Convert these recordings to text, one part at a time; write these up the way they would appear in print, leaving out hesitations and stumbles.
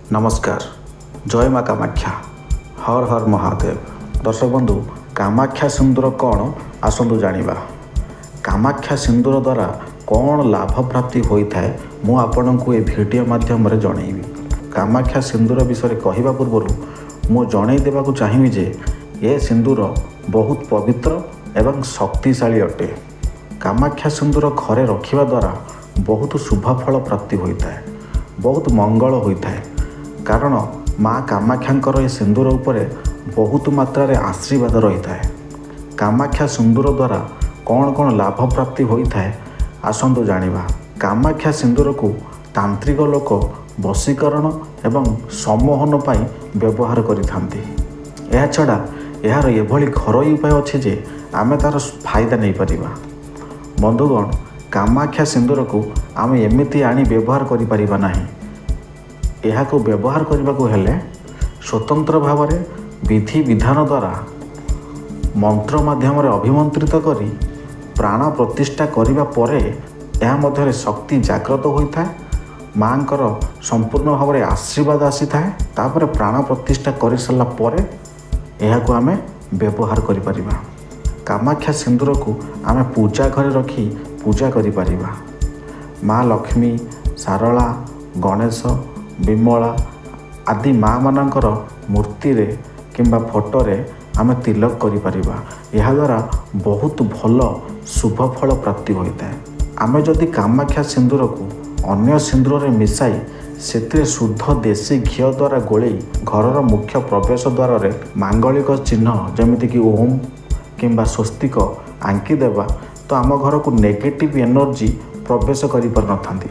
ନମସ୍କାର, ଜୟ ମା କାମାକ୍ଷା, ହର ହର ମହାଦେବ। ଦର୍ଶକ ବନ୍ଧୁ, କାମାକ୍ଷା ସିନ୍ଦୁର କ'ଣ ଆସନ୍ତୁ ଜାଣିବା। କାମାକ୍ଷା ସିନ୍ଦୁର ଦ୍ୱାରା କ'ଣ ଲାଭ ପ୍ରାପ୍ତି ହୋଇଥାଏ ମୁଁ ଆପଣଙ୍କୁ ଏ ଭିଡ଼ିଓ ମାଧ୍ୟମରେ ଜଣେଇବି। କାମାକ୍ଷା ସିନ୍ଦୁର ବିଷୟରେ କହିବା ପୂର୍ବରୁ ମୁଁ ଜଣେଇ ଦେବାକୁ ଚାହିଁବି ଯେ ଏ ସିନ୍ଦୁର ବହୁତ ପବିତ୍ର ଏବଂ ଶକ୍ତିଶାଳୀ ଅଟେ। କାମାକ୍ଷା ସିନ୍ଦୁର ଘରେ ରଖିବା ଦ୍ୱାରା ବହୁତ ଶୁଭ ଫଳ ପ୍ରାପ୍ତି ହୋଇଥାଏ, ବହୁତ ମଙ୍ଗଳ ହୋଇଥାଏ। କାରଣ ମା କାମାକ୍ଷାଙ୍କର ଏ ସିନ୍ଦୁର ଉପରେ ବହୁତ ମାତ୍ରାରେ ଆଶୀର୍ବାଦ ରହିଥାଏ। କାମାକ୍ଷା ସିନ୍ଦୁର ଦ୍ୱାରା କ'ଣ କ'ଣ ଲାଭ ପ୍ରାପ୍ତି ହୋଇଥାଏ ଆସନ୍ତୁ ଜାଣିବା। କାମାକ୍ଷା ସିନ୍ଦୁରକୁ ତାନ୍ତ୍ରିକ ଲୋକ ବଶୀକରଣ ଏବଂ ସମ୍ମୋହନ ପାଇଁ ବ୍ୟବହାର କରିଥାନ୍ତି। ଏହାଛଡ଼ା ଏହାର ଏଭଳି ଘରୋଇ ଉପାୟ ଅଛି ଯେ ଆମେ ତା'ର ଫାଇଦା ନେଇପାରିବା। ବନ୍ଧୁଗଣ, କାମାକ୍ଷା ସିନ୍ଦୁରକୁ ଆମେ ଏମିତି ଆଣି ବ୍ୟବହାର କରିପାରିବା ନାହିଁ। ଏହାକୁ ବ୍ୟବହାର କରିବାକୁ ହେଲେ ସ୍ୱତନ୍ତ୍ର ଭାବରେ ବିଧି ବିଧାନ ଦ୍ୱାରା ମନ୍ତ୍ର ମାଧ୍ୟମରେ ଅଭିମନ୍ତ୍ରିତ କରି ପ୍ରାଣ ପ୍ରତିଷ୍ଠା କରିବା ପରେ ଏହା ମଧ୍ୟରେ ଶକ୍ତି ଜାଗ୍ରତ ହୋଇଥାଏ, ମାଆଙ୍କର ସମ୍ପୂର୍ଣ୍ଣ ଭାବରେ ଆଶୀର୍ବାଦ ଆସିଥାଏ। ତାପରେ ପ୍ରାଣ ପ୍ରତିଷ୍ଠା କରିସାରିଲା ପରେ ଏହାକୁ ଆମେ ବ୍ୟବହାର କରିପାରିବା। କାମାକ୍ଷା ସିନ୍ଦୁରକୁ ଆମେ ପୂଜା ଘରେ ରଖି ପୂଜା କରିପାରିବା। ମା ଲକ୍ଷ୍ମୀ, ଶାରଳା, ଗଣେଶ, ବିମଳା ଆଦି ମାଆମାନଙ୍କର ମୂର୍ତ୍ତିରେ କିମ୍ବା ଫଟୋରେ ଆମେ ତିଲକ କରିପାରିବା। ଏହାଦ୍ୱାରା ବହୁତ ଭଲ ଶୁଭ ଫଳ ପ୍ରାପ୍ତି ହୋଇଥାଏ। ଆମେ ଯଦି କାମାକ୍ଷା ସିନ୍ଦୁରକୁ ଅନ୍ୟ ସିନ୍ଦୁରରେ ମିଶାଇ ସେଥିରେ ଶୁଦ୍ଧ ଦେଶୀ ଘିଅ ଦ୍ୱାରା ଗୋଳେଇ ଘରର ମୁଖ୍ୟ ପ୍ରବେଶ ଦ୍ୱାରରେ ମାଙ୍ଗଳିକ ଚିହ୍ନ ଯେମିତିକି ଓମ୍ କିମ୍ବା ସ୍ୱସ୍ତିକ ଆଙ୍କିଦେବା, ତ ଆମ ଘରକୁ ନେଗେଟିଭ୍ ଏନର୍ଜି ପ୍ରବେଶ କରିପାରିନଥାନ୍ତି।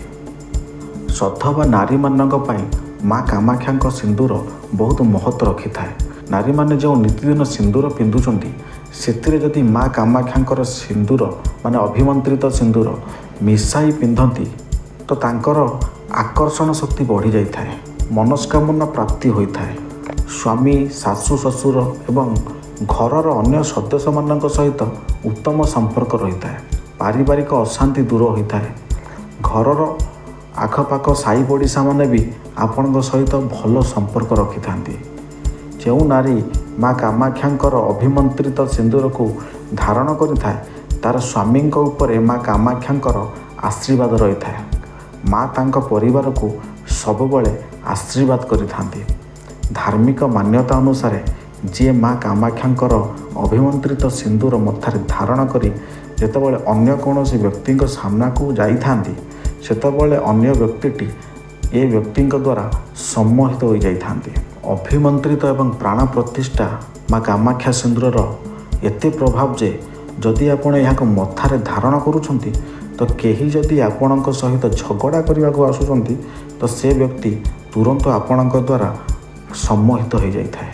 ସଧବା ନାରୀମାନଙ୍କ ପାଇଁ ମା କାମାକ୍ଷାଙ୍କ ସିନ୍ଦୁର ବହୁତ ମହତ୍ତ୍ୱ ରଖିଥାଏ। ନାରୀମାନେ ଯେଉଁ ନିତିଦିନ ସିନ୍ଦୁର ପିନ୍ଧୁଛନ୍ତି, ସେଥିରେ ଯଦି ମା କାମାକ୍ଷାଙ୍କର ସିନ୍ଦୁର ମାନେ ଅଭିମନ୍ତ୍ରିତ ସିନ୍ଦୁର ମିଶାଇ ପିନ୍ଧନ୍ତି, ତ ତାଙ୍କର ଆକର୍ଷଣ ଶକ୍ତି ବଢ଼ିଯାଇଥାଏ, ମନସ୍କାମନା ପ୍ରାପ୍ତି ହୋଇଥାଏ। ସ୍ୱାମୀ, ଶାଶୁ, ଶ୍ୱଶୁର ଏବଂ ଘରର ଅନ୍ୟ ସଦସ୍ୟମାନଙ୍କ ସହିତ ଉତ୍ତମ ସମ୍ପର୍କ ରହିଥାଏ। ପାରିବାରିକ ଅଶାନ୍ତି ଦୂର ହୋଇଥାଏ। ଘରର ଆଖପାଖ ସାହି ପଡ଼ିଶାମାନେ ବି ଆପଣଙ୍କ ସହିତ ଭଲ ସମ୍ପର୍କ ରଖିଥାନ୍ତି। ଯେଉଁ ନାରୀ ମା କାମାକ୍ଷାଙ୍କର ଅଭିମନ୍ତ୍ରିତ ସିନ୍ଦୁରକୁ ଧାରଣ କରିଥାଏ, ତା'ର ସ୍ୱାମୀଙ୍କ ଉପରେ ମା କାମାକ୍ଷାଙ୍କର ଆଶୀର୍ବାଦ ରହିଥାଏ। ମା ତାଙ୍କ ପରିବାରକୁ ସବୁବେଳେ ଆଶୀର୍ବାଦ କରିଥାନ୍ତି। ଧାର୍ମିକ ମାନ୍ୟତା ଅନୁସାରେ ଯିଏ ମା କାମାକ୍ଷାଙ୍କର ଅଭିମନ୍ତ୍ରିତ ସିନ୍ଦୁର ମଥାରେ ଧାରଣ କରି ଯେତେବେଳେ ଅନ୍ୟ କୌଣସି ବ୍ୟକ୍ତିଙ୍କ ସାମ୍ନାକୁ ଯାଇଥାନ୍ତି, ସେତେବେଳେ ଅନ୍ୟ ବ୍ୟକ୍ତିଟି ଏ ବ୍ୟକ୍ତିଙ୍କ ଦ୍ୱାରା ସମ୍ମୋହିତ ହୋଇଯାଇଥାନ୍ତି। ଅଭିମନ୍ତ୍ରିତ ଏବଂ ପ୍ରାଣ ପ୍ରତିଷ୍ଠା ମା କାମାକ୍ଷା ସିନ୍ଦୁରର ଏତେ ପ୍ରଭାବ ଯେ ଯଦି ଆପଣ ଏହାକୁ ମଥାରେ ଧାରଣ କରୁଛନ୍ତି, ତ କେହି ଯଦି ଆପଣଙ୍କ ସହିତ ଝଗଡ଼ା କରିବାକୁ ଆସୁଛନ୍ତି, ତ ସେ ବ୍ୟକ୍ତି ତୁରନ୍ତ ଆପଣଙ୍କ ଦ୍ୱାରା ସମ୍ମୋହିତ ହୋଇଯାଇଥାଏ।